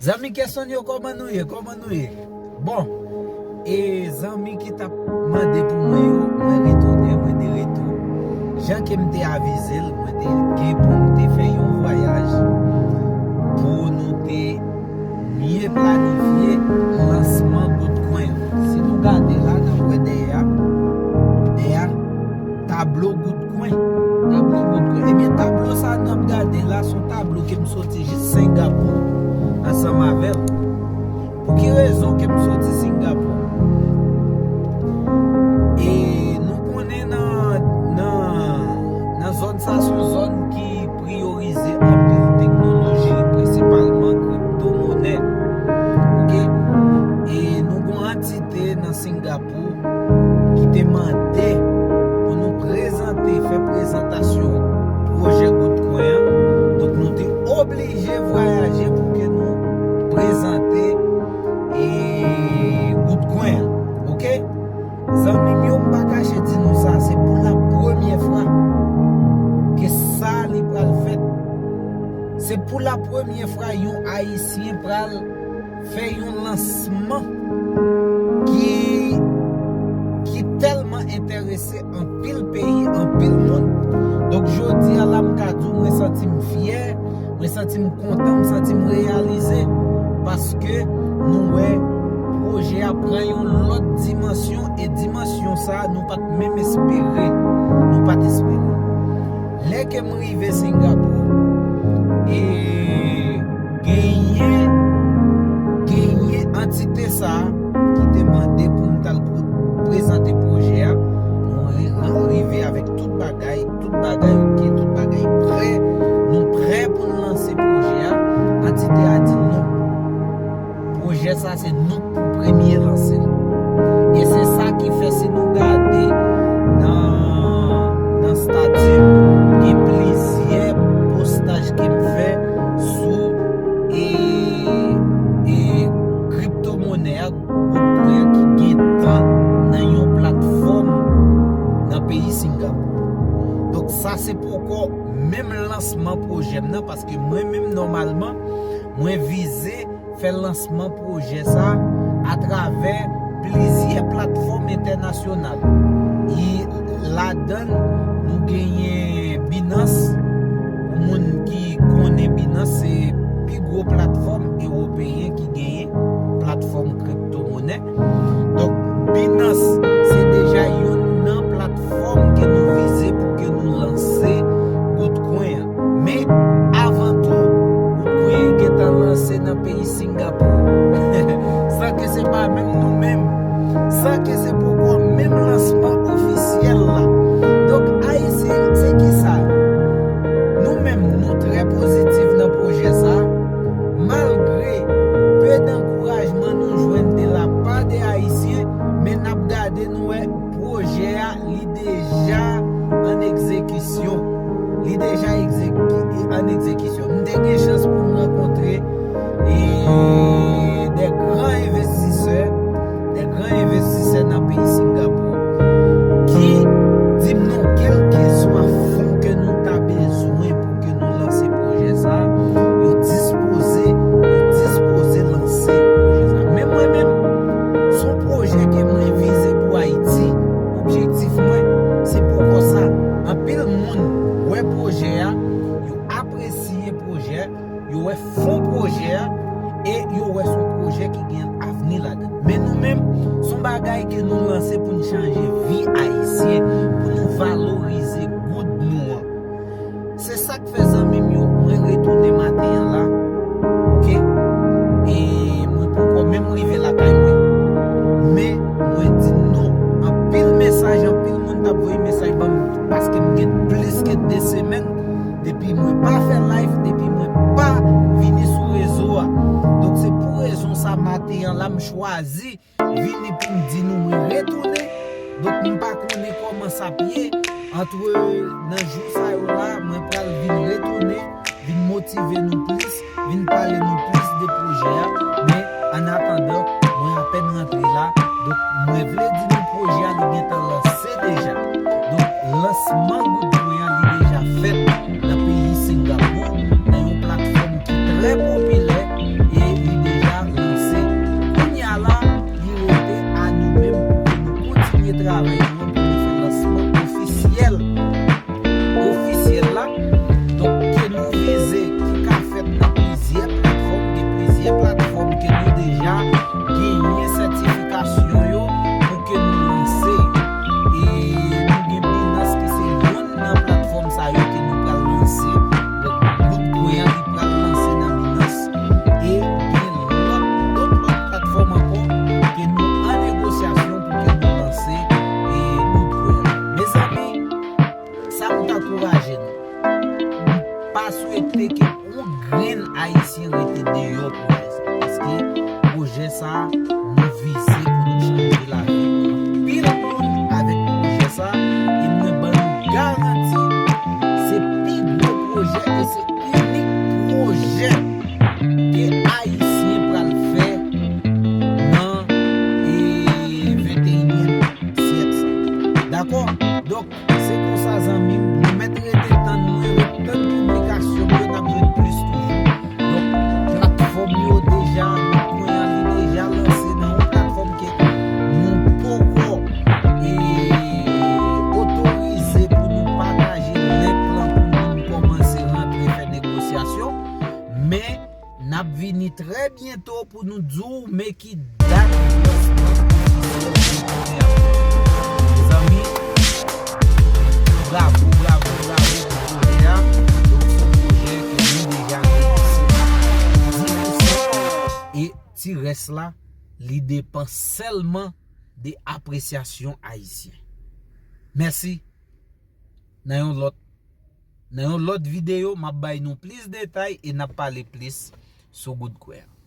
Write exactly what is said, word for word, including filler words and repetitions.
Zanmi Keston yo, kòman nou ye? Kòman nou ye? Bon, e zanmi ki t ap mande pou mwen yo, mwen retounen, mwen de retou. Jan ke m te avize l, mwen te gen pou m te fè yon vwayaj pou nou te byen planifye lansman Goodcoin an. Si nou gade la, n ap wè dèyè a, dèyè a, tablo Goodcoin. Tablo Goodcoin. Ebyen, tablo sa n ap gade la, se yon tablo ke m soti jis Singapou ansanm avè l. Pou ki rezon ke m soti Singapou? E nou konnen nan, nan, nan zòn sa, se yon zòn ki priyorize anpil teknoloji, prensipalman kriptomonè. Oke? E nou gen yon antite nan Singapou ki te mande pou nou prezante, fè prezantasyon pwojè Goodcoin an. Donk, nou te oblije vwayaje pou ke nou prezante e Goodcoin an. Oke? Zanmi m yo, m pa kache di nou sa, se pou la premyè fwa ke sa li pral fèt. Se pou la premyè fwa yon Ayisyen pral fè yon lansman ki, ki tèlman enterese anpil peyi, anpil moun. Donk, jodi a la, m ka di w, mwen santi m fyè, mwen santi m kontan, m santi m reyalize, paske nou wè pwojè a pran yon lòt dimansyon, e dimansyon sa a, nou pa t menm espere, nou pa t espere. Lè ke m rive Singapou, e genyen, genyen antite sa a ki te mande pou m t al pou prezante pwojè a. Nou ri-, nou rive avèk tout bagay, tout bagay oke, tout bagay prè. Nou prè pou n lanse pwojè a. Antite a di non. Pwojè sa se nou k pou premye lanse l. E se sa ki fè si nou gade nan, nan stati, gen plizyè postaj ke m fè sou e, e kriptomonè a, Goodcoin an ki gentan nan yon platfòm nan peyi Singapou. Donk sa se poko menm lansman pwojè m nan, paske mwen menm nòmalman, mwen vize fè lansman pwojè sa atravè plizyè platfòm entènasyonal. E ladan l, nou genyen Binance. Pou moun ki konnen Binance, se pi gwo platfòm ewopeyen ki genyen, platfòm kriptomonè. Donk, Binance, se deja youn nan platfòm ke nou vize pou ke nou lanse Goodcoin an. Men, avan tou, Goodcoin gentan lanse nan peyi Singapou. San ke se pa menm nou menm. San ke se poko menm lansman ofisyèl la. Donk, Ayisyen, se ki sa? Nou menm, nou trè pozitif nan pwojè sa. Malgre pe dankourajman nou jwenn de la pa de Ayisyen, men n ap gade, nou wè pwojè a, li deja an egzekisyon. Li deja egzeki-, an egzekisyon. M te gen chans pou m rankontre e de gran envestisè, de gran envestisè nan peyi Singapou, ki di m non, kèlkeswa fon ke nou ta bezwen pou ke nou lanse pwojè sa, yo dispoze, yo dispoze lanse pwojè sa. Men mwen menm, se yon pwojè ke mwen vize pou Ayiti. Objektif mwen, se poko sa. Anpil moun wè pwojè a, yo apresye pwojè, yo wè fon pwojè a, e yo wè se yon pwojè ki gen avni ladan. Men nou menm, se yon bagay ke nou lanse pou n chanje vi Ayisyen, pou nou valorize goud nou an. Se sa k fè, zanmi m yo, mwen retounen maten an la. Oke? E mwen poko menm rive lakay mwen. Men mwen di non. Anpil mesaj, anpil moun t ap voye mesaj ban m, paske m gen plis ke de semèn depi mwen pa fè live, depi mwen pa vini sou rezo a. Donk se pou rezon sa, maten an la, m chwazi vini pou m di nou mwen retounen. Donk m pa konnen kòman sa ap ye. Antre nan jou sa yo la, mwen pral vin retounen, vin motive nou plis, vin pale nou plis de pwojè a. Men, annatandan, mwen apèn rantre la. Donk, mwen vle di nou pwojè a, li gentan lanse deja. Donk, lansman Goodcoin an, li deja fèt nan peyi Singapou, nan yon platfòm ki trè popilè, e li Ayisyen rete deyò pwojè sa. Paske pwojè sa, nou vize pou nou chanje lavi anpil moun avèk pwojè sa. E mwen ban nou garanti, se pi gwo pwojè e se inik pwojè ke Ayisyen pral fè nan e venteyinyèm syèk sa. Dakò? Donk, se konsa, zanmi m, nou mèt rete tann mwen, ret tann piblikasyon m yo, n ap jwenn plis toujou. Donk, platfòm yo deja, nou konnen li deja lanse nan yon platfòm ke nou poko e otorize pou nou pataje link lan pou moun kòmanse rantre fè negosyasyon. Men, n ap vini trè byento pou nou di w men ki dat lansman ofisyèl de pwojè a. Mezanmi, bravo, bravo, bravo pou pwojè a. Donk, se yon pwojè ke nou deja reyisi dis pou san. E ti rès la, li depann sèlman de apresyasyon ayisyen. Mèsi. Nan yon lòt, nan yon lòt videyo, m ap bay nou plis detay e n ap pale plis sou Goodkware.